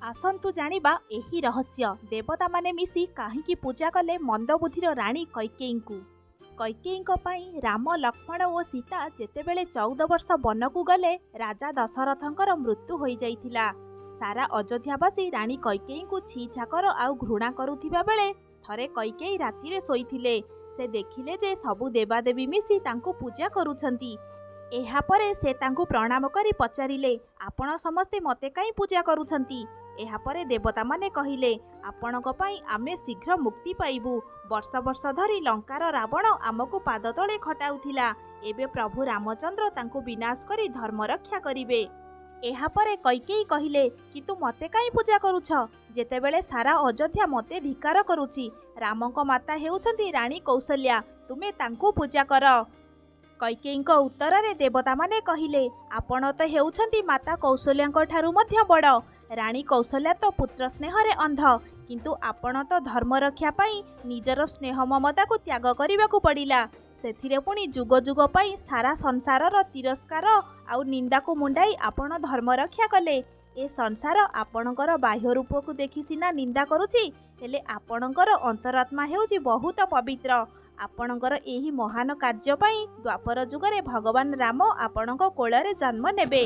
ଆସନ୍ତୁ ଜାଣିବା ଏହି ରହସ୍ୟ, ଦେବତାମାନେ ମିଶି କାହିଁକି ପୂଜା କଲେ ମନ୍ଦବୁଦ୍ଧିର ରାଣୀ କୈକେୟୀଙ୍କୁ। କୈକେୟୀଙ୍କ ପାଇଁ ରାମ, ଲକ୍ଷ୍ମଣ ଓ ସୀତା ଯେତେବେଳେ 14 ବର୍ଷ ବନକୁ ଗଲେ, ରାଜା ଦଶରଥଙ୍କର ମୃତ୍ୟୁ ହୋଇଯାଇଥିଲା। ସାରା ଅଯୋଧ୍ୟାବାସୀ ରାଣୀ କୈକେୟୀଙ୍କୁ ଛି ଛାକର ଆଉ ଘୃଣା କରୁଥିବା ବେଳେ ଥରେ କୈକେୟୀ ରାତିରେ ଶୋଇଥିଲେ। ସେ ଦେଖିଲେ ଯେ ସବୁ ଦେବାଦେବୀ ମିଶି ତାଙ୍କୁ ପୂଜା କରୁଛନ୍ତି। ଏହାପରେ ସେ ତାଙ୍କୁ ପ୍ରଣାମ କରି ପଚାରିଲେ, ଆପଣ ସମସ୍ତେ ମୋତେ କାହିଁ ପୂଜା କରୁଛନ୍ତି? ଏହାପରେ ଦେବତାମାନେ କହିଲେ, ଆପଣଙ୍କ ପାଇଁ ଆମେ ଶୀଘ୍ର ମୁକ୍ତି ପାଇବୁ। ବର୍ଷ ବର୍ଷ ଧରି ଲଙ୍କାର ରାବଣ ଆମକୁ ପାଦ ତଳେ ଖଟାଉଥିଲା। ଏବେ ପ୍ରଭୁ ରାମଚନ୍ଦ୍ର ତାଙ୍କୁ ବିନାଶ କରି ଧର୍ମ ରକ୍ଷା କରିବେ। ଏହାପରେ କୈକେୟୀ କହିଲେ, କିନ୍ତୁ ମୋତେ କାହିଁ ପୂଜା କରୁଛ, ଯେତେବେଳେ ସାରା ଅଯୋଧ୍ୟା ମୋତେ ଧିକ୍କାର କରୁଛି? ରାମଙ୍କ ମାତା ହେଉଛନ୍ତି ରାଣୀ କୌଶଲ୍ୟା, ତୁମେ ତାଙ୍କୁ ପୂଜା କର। କୈକେୟୀଙ୍କ ଉତ୍ତରରେ ଦେବତାମାନେ କହିଲେ, ଆପଣ ତ ହେଉଛନ୍ତି ମାତା କୌଶଲ୍ୟାଙ୍କ ଠାରୁ ମଧ୍ୟ ବଡ଼। ରାଣୀ କୌଶଲ୍ୟା ତ ପୁତ୍ର ସ୍ନେହରେ ଅନ୍ଧ, କିନ୍ତୁ ଆପଣ ତ ଧର୍ମ ରକ୍ଷା ପାଇଁ ନିଜର ସ୍ନେହ ମମତାକୁ ତ୍ୟାଗ କରିବାକୁ ପଡ଼ିଲା। ସେଥିରେ ପୁଣି ଯୁଗ ଯୁଗ ପାଇଁ ସାରା ସଂସାରର ତିରସ୍କାର ଆଉ ନିନ୍ଦାକୁ ମୁଣ୍ଡାଇ ଆପଣ ଧର୍ମ ରକ୍ଷା କଲେ। ଏ ସଂସାର ଆପଣଙ୍କର ବାହ୍ୟ ରୂପକୁ ଦେଖି ସିନା ନିନ୍ଦା କରୁଛି, ହେଲେ ଆପଣଙ୍କର ଅନ୍ତରାତ୍ମା ହେଉଛି ବହୁତ ପବିତ୍ର। ଆପଣଙ୍କର ଏହି ମହାନ କାର୍ଯ୍ୟ ପାଇଁ ଦ୍ୱାପର ଯୁଗରେ ଭଗବାନ ରାମ ଆପଣଙ୍କ କୋଳରେ ଜନ୍ମ ନେବେ।